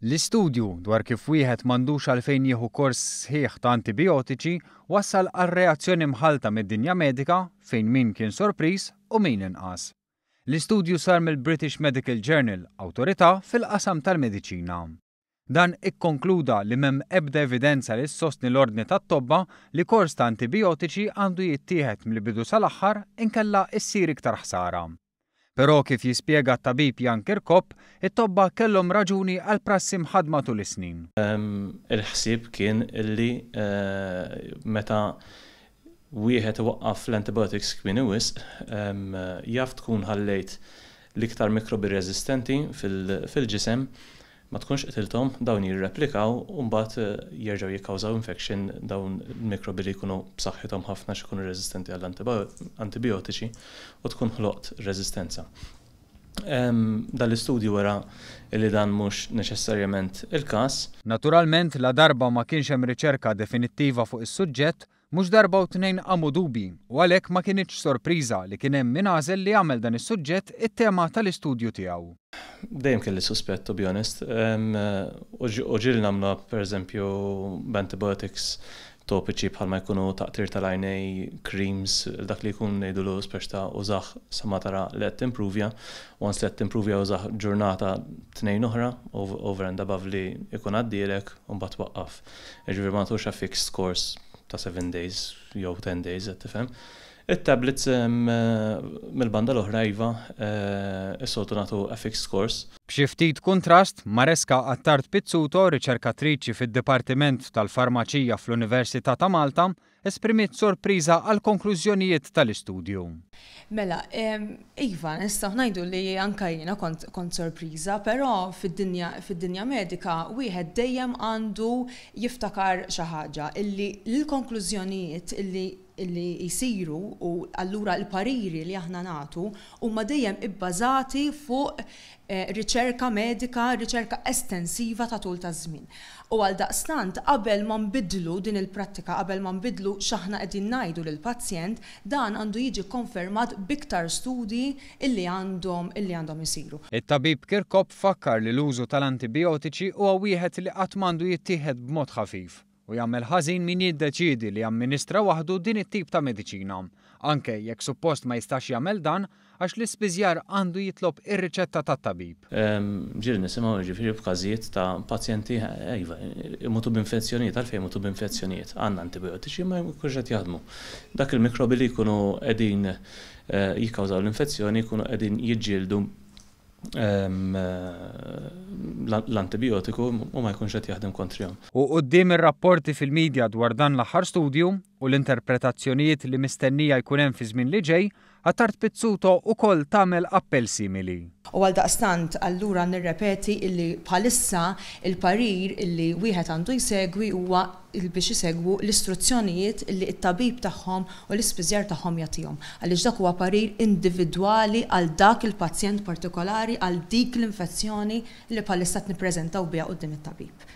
L-istudju dwar kif wieħed m'għandux għalfejn jieħu kors sħiħ ta' antibijotiċi wassal għal reazzjoni mħallta mid-dinja medika fejn min kien sorpriż u min inqas. L-istudju sar mill-British Medical Journal, awtorità fil-qasam tal-mediċina. Dan ikkonkluda li m'hemm ebda evidenza li ssostni l-ordni tat-tobba li kors ta' antibijotiċi għandu jittieħed mill-bidu sal-aħħar inkella ssir iktar ħsara. Però kif jispjega t-tabib Jan Kirkop, it-tobba kellhom raġuni għall-prassi mħaddma tul is-snin. Il-ħsieb kien illi meta wieħed iwaqqaf l-antibiotics kmieni wisq, jaf tkun ħallejt l-iktar mikrobi reżistenti fil-ġisem Ma tkunx qtilthom, dawn jirreplikaw u mbagħad jerġgħu jikkawżaw infection dawn il-mikrobi li jkunu b'saħħithom ħafna għax ikunu reżistenti għall-antibijotiċi u tkun ħloqt reżistenza. Dan l-istudju wera li dan mhux neċessarjament il-każ. Naturalment, ladarba ma kienx hemm riċerka definittiva fuq is-suġġett, Mhux darba u tnejn qamu dubji u għalhekk ma kinitx sorpriża li kien hemm min għażel li jagħmel dan is-suġġett it-tema tal-istudju tiegħu. Dejjem kelli suspett to be honest. U ġieli nagħmluha pereżempju b'antibiotics topiċi bħalma jkunu taqtir tal-għajnej, creams, dak li jkun ngħidulu speċi ta' użah sa ma tara li qed timpruvja. Once li qed timpruvja użah ġurnata tnejn oħra over and above li jkun għaddielek u mbagħad waqqaf. Jiġifieri ma nagħtux a fixed course ta' 7 days jew 10 days qed tifhem. It-tablets mill-banda l-oħra iva, is-soltu nagħtu a fixed course. B'xi ftit kuntrast, Maresca Attard Pizzuto, riċerkatriċi fid-Dipartiment tal-Farmaċija fl-Università ta' Malta, esprimiet sorpriża għall-konklużjonijiet tal-istudju. Mela, iva, nistgħu ngħidu li anke jiena kont kont sorpriża, però fid-dinja fid-dinja medika wieħed dejjem għandu jiftakar xi ħaġa, illi l-konklużjonijiet illi illi jsiru u allura l-pariri li aħna nagħtu huma dejjem ibbażati fuq riċerka medika, riċerka estensiva ta' tul ta' żmien. U għaldaqstant, qabel ma nbiddlu din il-prattika, qabel ma nbiddlu x'aħna qegħdin ngħidu lill-pazjent, dan għandu jiġi kkonfermat b'iktar studji illi għandhom illi għandhom isiru. It-tabib Kirkop fakkar li l-użu tal-antibijotiċi huwa wieħed li qatt m'għandu jittieħed b'mod ħafif u jagħmel ħażin min jiddeċiedi li jamministra waħdu din it-tip ta' mediċina, anke jekk suppost ma jistax jagħmel dan għax l-ispiżjar għandu jitlob ir-riċetta tat-tabib. Ġieli nisimgħu jiġifieri b'każijiet ta' pazjenti, iva, imutu b'infezzjonijiet, għalfejn imutu b'infezzjonijiet? Għandna antibijotiċi ma jkunux qed jaħdmu. Dak il-mikrobi li jkunu qegħdin jikkawżaw l-infezzjoni jkunu qegħdin jiġġieldu l-antibijotiku u ma jkunx qed jaħdem kontrihom. U quddiem ir-rapporti fil-media dwar dan l-aħħar studju u l-interpretazzjonijiet li mistennija jkun hemm fiż-żmien li ġej, Attard Pizzuto ukoll tagħmel appell simili. U għaldaqstant allura nirrepeti illi bħalissa il-parir illi wieħed għandu jsegwi huwa biex isegwu l-istruzzjonijiet illi t-tabib tagħhom u l-ispiżjar tagħhom jagħtihom. Għaliex dak huwa parir individwali għal dak il-pazjent partikolari għal dik l-infezzjoni li bħalissa qed nippreżentaw biha quddiem it-tabib.